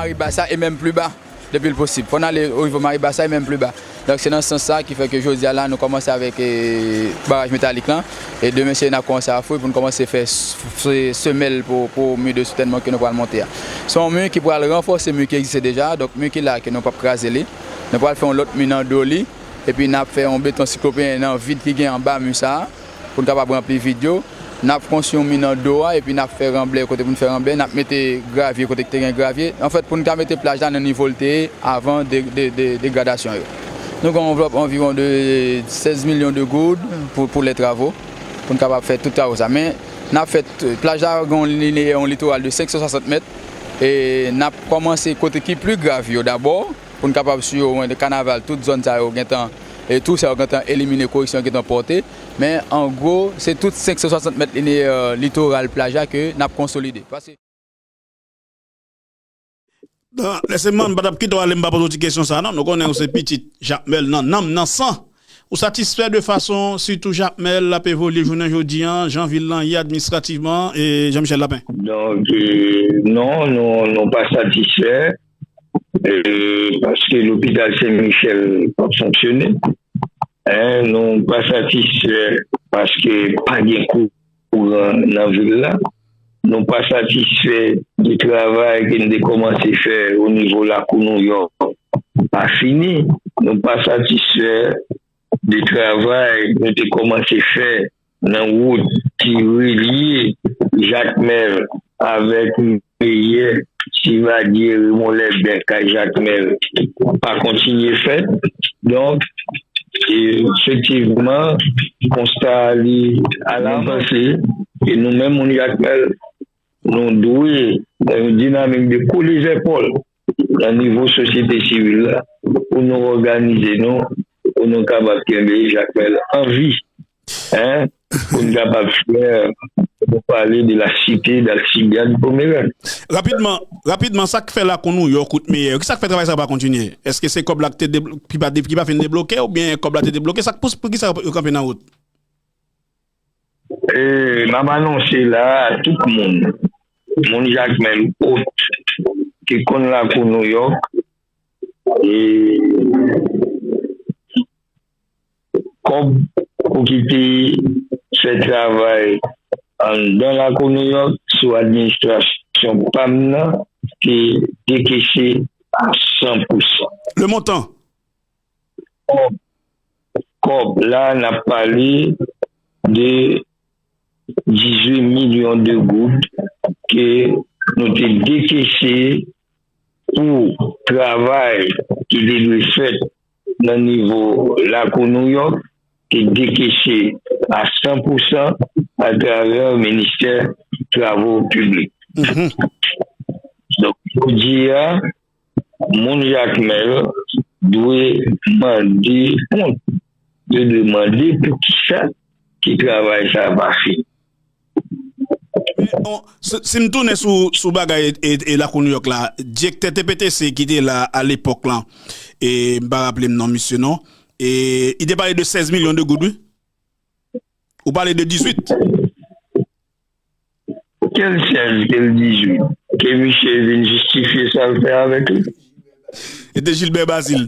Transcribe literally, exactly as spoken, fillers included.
Maribasa e menm pli ba, depi l posib. Fò n ale o nivo Maribasa e menm pli ba. Donk, se nan sans sa ki fè ke jodi a la, nou kòmanse avèk, e, baraj metalik lan. E demen, se n ap kòmanse a fouy pou n kòmanse fè s-, s-, semèl pou, pou mi de soutènman ke nou pral monte a. Se yon mi ki pral ranfòse mi ki egziste deja. Donk, mi ki la, ke nou p ap kraze li. Nou pral fè yon lòt mi nan do li. Epi n ap fè yon beton siklopeyen nan vid ki gen anba mi sa a, pou n kapab ranpli vid yo. N ap konstwi yon mi nan do a, epi n ap fè ranblè kote pou n fè ranblè. N ap mete gravye kote ki te gen gravye. Anfèt, pou n ka mete plaj la nan nivo l te ye avan de, de, de, degradasyon yo. Nou gen yon anvlòp anviwon de sèz milyon de goud pou, pou lè travo, pou n kapab fè tout travo sa. Men, n ap fè t-, plaj la gen yon lineyè, yon litoral de senk san swasant mèt, e n ap kòmanse kote ki pli grav yo dabò, pou n kapab swiv omwen de kanaval, tout zòn sa yo gentan, e tou sa yo gentan elimine, koreksyon gentan pòte. Men, an gwo, se tout senk san swasant mèt lineyè litoral plaj la ke n ap konsolide. Paske Bon, lè se mwen, m pa t ap kite w ale, m pa poze w ti kesyon sa a, non. Nou konnen ou se pitit Jakmèl nan nanm, nan san. Ou satisfè de fason, sitou Jakmèl, l ap evolye jounen jodi a, jan vil lan ye administrativman, e Jean Michel Lapin? Donk, e, non, nou, nou pa satisfè, e, paske lopital Sen Michèl p ap fonksyone. En, nou pa satisfè paske pa gen kouran nan vil la. Nou pa satisfè de travay ke n te kòmanse fè o nivo Lakou Nouyòk pa fini. Nou pa satisfè de travay nou te kòmanse fè nan wout ki relye Jakmèl avèk Meyè, Sivadye, Remon Lèben, kay Jakmèl pa kontinye fèt. Donk, e, efektivman, konsta a li alarman. Mwen panse ke nou menm moun Jakmèl, nou dwe nan yon dinamik de kole zèpòl nan nivo sosyete sivil la pou nou òganize nou, pou nou kapab kenbe Jakmèl an vi, en, pou n kapab fyè pou pale de la cité d'Alcibiade Pomérène. Rapidman, rapidman, sa k fè Lakou Nouyòk, wout Meyè yo, kisa k fè travay sa yo pa kontinye? Èske se kòb la ki te deblo-, ki pa, ki pa fin debloke, oubyen kòb la te debloke? Sa k pous, poukisa yo kanpe nan wout? E, m ap anonse la a tout moun, moun Jakmèl, ot, ki konn Lakou Nouyòk, e, kòb pou ki te fè travay anndan Lakou Nouyòk sou administrasyon pa m nan te dekese a san pou san. Le montant? Kòb, kòb la, n ap pale de dizuit milyon de goud ke nou te dekese pou travay ki te dwe fèt nan nivo Lakou Nouyòk, te dekese a san pou san atravè Ministè Travo Piblik. Donk, jodi a, moun Jakmèl dwe mande kont, yo dwe mande poukisa ke travay sa a pa fini. Bon, si, si m tounen sou, sou bagay e, e, e Lakou Nouyòk la, direktè T P T C ki te la alepòk lan, e m pa raple m non misye non, e li te pale de sèz milyon de goud, wi. Ou pale de dizuit. Kèl sèz, kèl dizuit? Ke misye vin jistifye sa l fè avèk li? E te Gilbert Bazile.